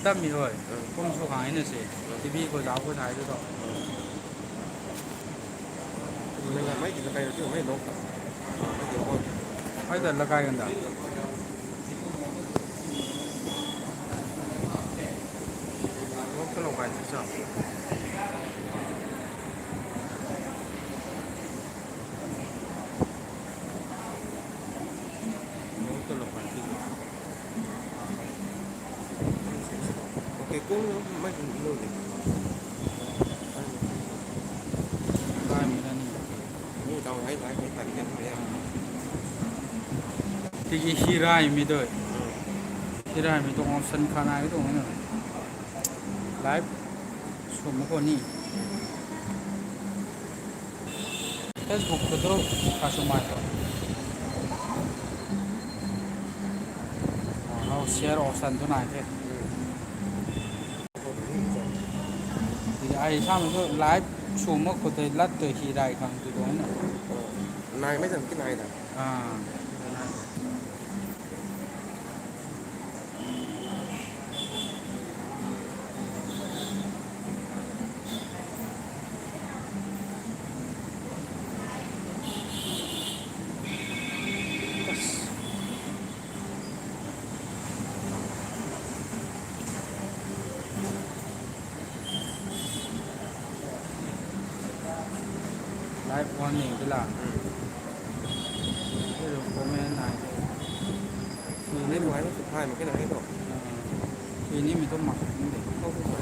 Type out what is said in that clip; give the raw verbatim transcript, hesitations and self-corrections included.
Tami hoi. Kum sw khang na se. T V khou zauc khou thai tu tho. Mei ti lakai ti mei lou. Ai ta lakai kan da. Lou ta lou kai sa. Lou ta lou kai ti. Okay, kung mei kung ilo de. Kai mei na ni. Ni tau hai hai hai tan kan de. Tiki hirai mi doi. Hirai mi tuang option kha nai tuang na. Live sw mak khou ni. Facebook khou tu kha sw mai tho. How share option tu nai the. Tiki ai samei tu live sw mak khou tei lat tu hirai khang tu tuang na. Nai mei zam ki nai da. Ah. Live warning ti la. Hei comment nai. Ni mei na sw thay mak khe na hei tho. Ni mei tu mak ni de. Tho tho.